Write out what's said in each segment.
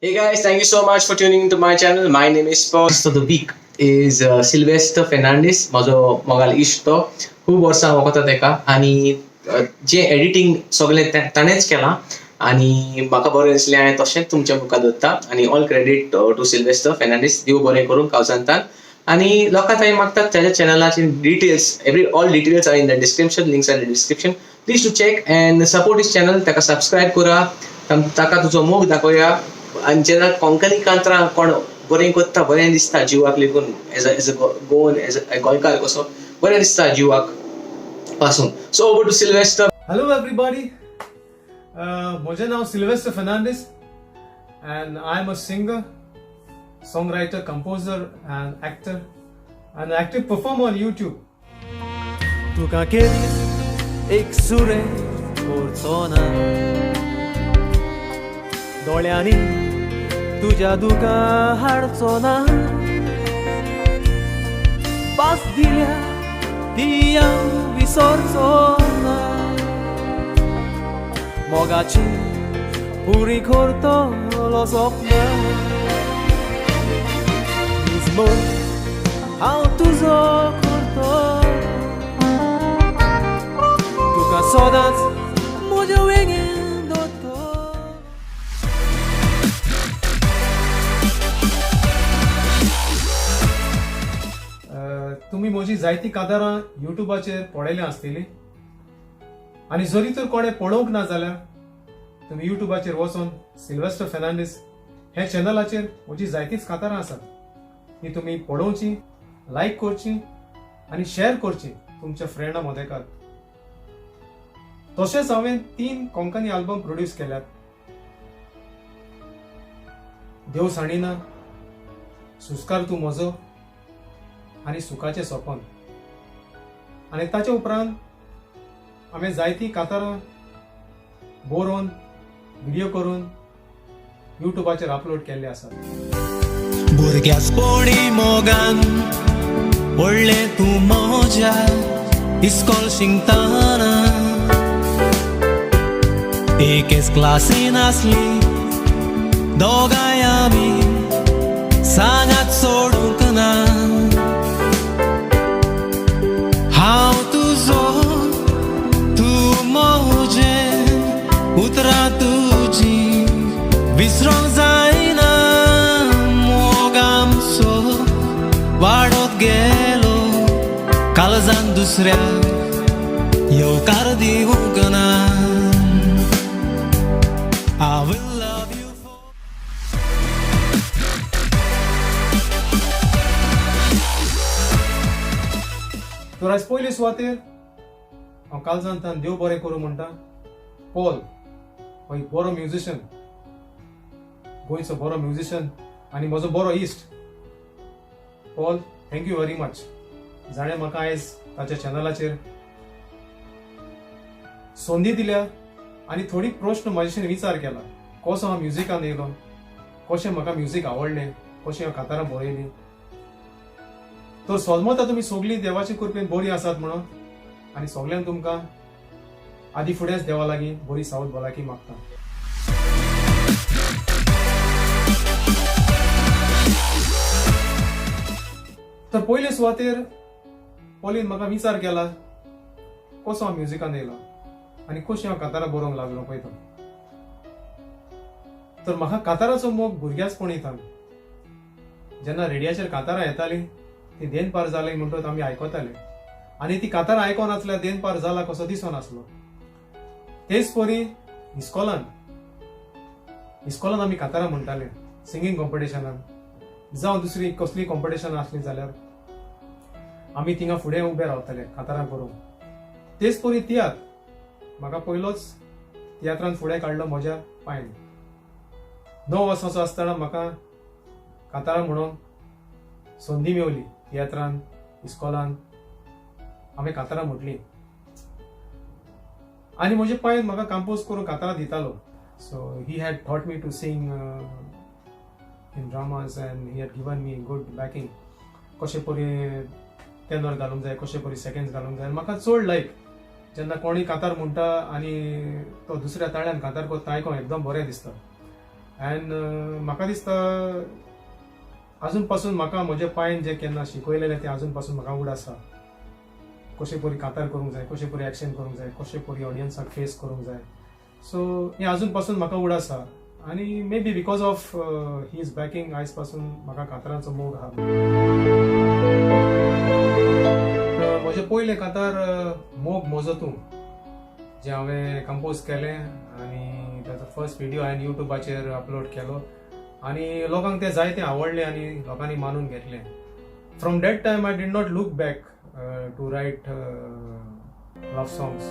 Hey guys, thank you so much for tuning into my channel. My name is Paul. So the week is Sylvester Fernandes, म्हजो मोगाल इश्ट तो. खूब वर्सां वखता तेका आनी जें एडिटींग सगळें ताणेंच केलां आनी म्हाका बरें दिसलें, हांवें तशेंच तुमच्या मुखार दवरता. आनी all credit to Sylvester Fernandes. देव बरें करूं कावसांतान. आनी लोकां थंय मागतात ताच्या चॅनलाचे details. Every all details are in the description, links are in the description. Please to check and support his channel. ताका सबस्क्रायब करा, ताका तुजो मोग दाखोवया. आनी जेन्ना कोंकणी कांतरां कोण बरें करता, बरें दिसता जिवाक लेगून. As a Goan, as a गोंयकार कसो बरें दिसता जिवाक पासून. So over to Sylvester. Hello everybody. म्हजें नांव Sylvester Fernandes and I am a singer, songwriter, composer and actor and active performer on YouTube. तुका केदीच एक सुरें करचो ना, दोळ्यांनी तुज्या दुकां हाडचो ना. पास दिल्या ती हांव विसरचो ना, मोगाची पुरी करतलो सपनां. निजमोग हांव तुजो करतो, तुका सदांच म्हज्या वेगेन दवरतो. तुमी म्हजी जायतीं कातारां युट्यूबाचेर पळयल्यां आसतलीं आनी जरी तर कोणें पळोवंक ना जाल्यार तुमी युट्यूबाचेर वचोन सिल्वेस्टर फेर्नांडीस हे चॅनलाचेर म्हजी जायतींच कातारां आसात, ती तुमी पळोवची, लायक करची आनी शेअर करची तुमच्या फ्रेंडा मदेकार. तशेंच हांवें 3 कोंकणी आल्बम प्रोड्यूस केल्यात: देव सांडिना, सुस्कार तूं म्हजो आनी सुखाचें सपन. आनी ताचे उपरांत हांवें जायतीं कातारां बरोवन, व्हिडियो करून युट्यूबाचेर अपलोड केल्ले आसात. भुरग्याचपणी मोगान पडलें तूं म्हज्या इस्कॉल शिकतना, एकेच क्लासीन आसली दोगांय आमी, सांगात सोडूंक ना. हांव तुजो, तूं म्हजें, उतरां तुजी विसरोंक जायना. मोग आमचो वाडत गेलो, काळजान दुसऱ्या येवकार दिवंक ना. I will love you for तर आयज पयले सुवातेर हांव काळजांतल्यान देव बरें करूं म्हणटा पॉल हो एक बरो म्युझिशन, गोंयचो बरो म्युझिशन आनी म्हजो बरो इश्ट. Paul, thank you very much, जाणें म्हाका आयज ताच्या चॅनलाचेर संदी दिल्या आनी थोडी प्रश्न म्हजेशीन विचार केला, कसो हांव म्युजिकान येयलो, कशें म्हाका म्युजीक आवडलें, कशें हांव कातारां बरयलीं. तर सोलमता तुमी सगळीं देवाचे कृपेन बरीं आसात म्हणून आनी सगल्यांक तुमकां आदी फुडेंच देवा लागीं बरी सावध भलायकी मागता. तर पयले सुवातेर पॉलीन म्हाका विचार केला कसो हांव म्युजिकान येयलो आनी कशी हांव कातारां बरोवंक लागलो पळय तो. तर म्हाका काताराचो मोग भुरग्याचपणी थावन, जेन्ना रेडियाचेर कातारां येतालीं ती देनपार जाली म्हणटकच आमी आयकताले आनी ती कातारां आयकोन आसल्यार देनपार जाला कसो दिसोन आसलो. तेच परी इस्कॉलान आमी कातारां म्हणटाले, सिंगींग कॉम्पिटिशनान जावं दुसरी कसली कॉम्पिटिशन आसली जाल्यार आमी थिंगा फुडें उबे रावताले कातारां करूंक. तेच परी तियात्र, म्हाका पयलोच तियात्रान फुडें काडलो म्हज्या पायन. 9 वर्सांचो आसतना म्हाका कातारां म्हणूंक संदी मेवली. तियात्रान, इस्कॉलान हांवें कातारां म्हटली आनी म्हजे पायन म्हाका कंपोज करून कातारां दितालो. So he had taught me to sing in dramas and he had given me good backing, कशें परी टेनर घालूंक जाय, कशें परी सेकेंड्स घालूंक जाय. म्हाका चड लायक जेन्ना कोणी कातार म्हणटा आनी तो दुसऱ्या ताळ्यान कातार करता आयकोंक एकदम बरें दिसता. And म्हाका दिसता अजून पासून म्हाका म्हज्या पायन जें केन्ना शिकयलेलें तें अजून पासून म्हाका उगडास आसा. कशें परी कांतार करूंक जाय, कशें परी एक्शन करूंक जाय, कशें परी ऑडियन्साक फेस करूंक जाय. सो हें अजून पासून म्हाका उगडास आसा आनी maybe because of his backing आयज पासून म्हाका कांतारांचो मोग आहा. म्हजें पयलें कांतार मोग म्हजो तूं, जें हांवें कंपोज केलें आनी ताचो फर्स्ट व्हिडियो हांवें युट्यूबाचेर अपलोड केलो आनी लोकांक तें जायतें आवडलें आनी लोकांनी मानून घेतलें. From that time I did not look back to write love songs.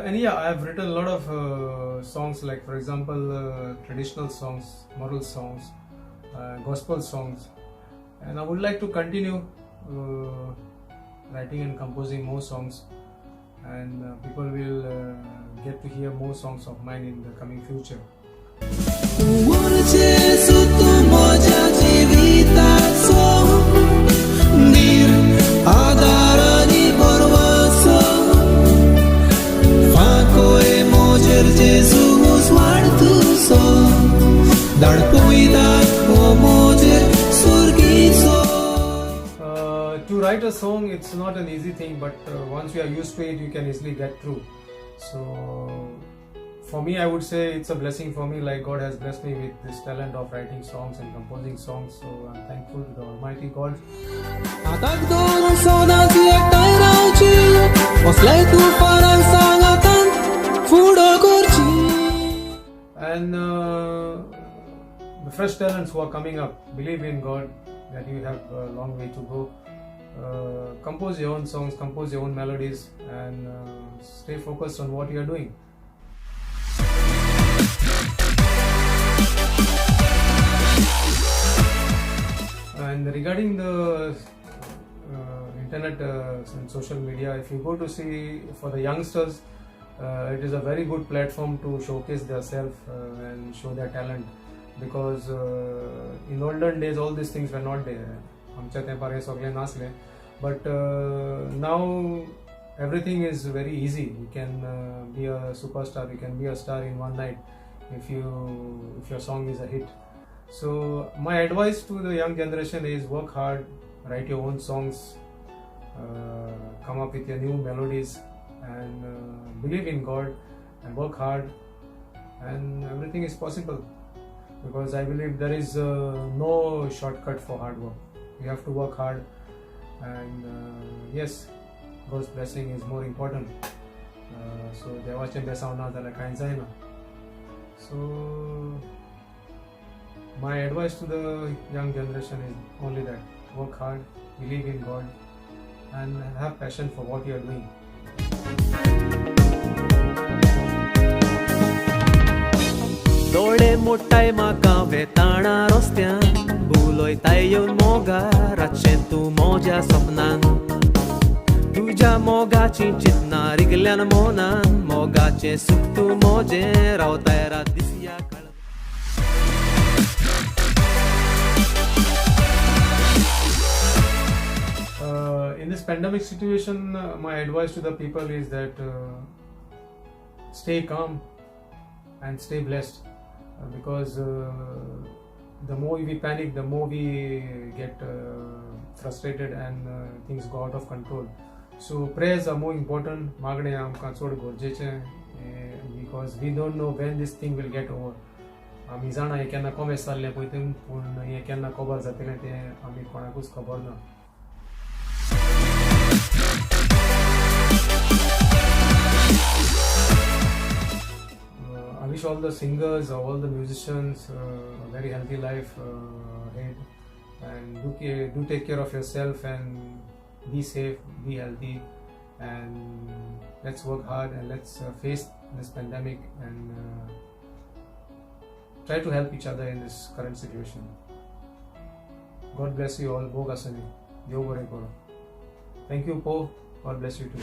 And yeah, I've written a lot of songs, like for example traditional songs, moral songs, gospel songs, and I would like to continue writing and composing more songs, and people will get to hear more songs of mine in the coming future. To write a song, it's not an easy thing, but once you are used to it, you can easily get through. So for me, I would say it's a blessing for me, like God has blessed me with this talent of writing songs and composing songs. So I'm thankful to the Almighty God. And the fresh talents who are coming up, believe in God that you have a long way to go. Compose your own songs, compose your own melodies, and stay focused on what you are doing. And regarding the internet and social media, if you go to see for the youngsters, it is a very good platform to showcase themselves and show their talent, because in olden days all these things were not there. आमच्या तेंपार हे सगळें नासलें, but now everything is very easy. You can be a superstar, you can be a star in one night if your song is a hit. So my advice to the young generation is work hard, write your own songs, come up with your new melodies, and believe in God and work hard, and everything is possible, because I believe there is no shortcut for hard work. You have to work hard, and yes, God's blessing is more important. So देवाचें बेसांव ना जाल्यार कांय जायना. So my advice to the young generation is only that work hard, believe in God, and have passion for what you are doing. डोळे मोठाय म्हाका वेताणा रस्त्यान उलयताय येवन मोगा रातचें तूं म्हज्या सपनान तुज्या मोगाची चिंतना रिगल्यान मोनान मोगाचें सूख तूं म्हजें रावताय रात दिसया काळ. In this pandemic situation, my advice to the people is that stay calm and stay blessed, because the more we panic, the more we get frustrated and things go out of control. So prayers are more important. मागणें आमकां चड गरजेचें, because we don't know when this thing will get over. आमी जाणा हें केन्ना कोमेस जाल्लें पळय तें, पूण हें केन्ना कबर जातलें तें आमी कोणाकूच खबर ना. I wish all the singers, all the musicians a very healthy life ahead, and do take care of yourself and be safe, be healthy, and let's work hard and let's face this pandemic and try to help each other in this current situation. God bless you all. Bog asani. Dev bore karo. Thank you, Po. God bless you too.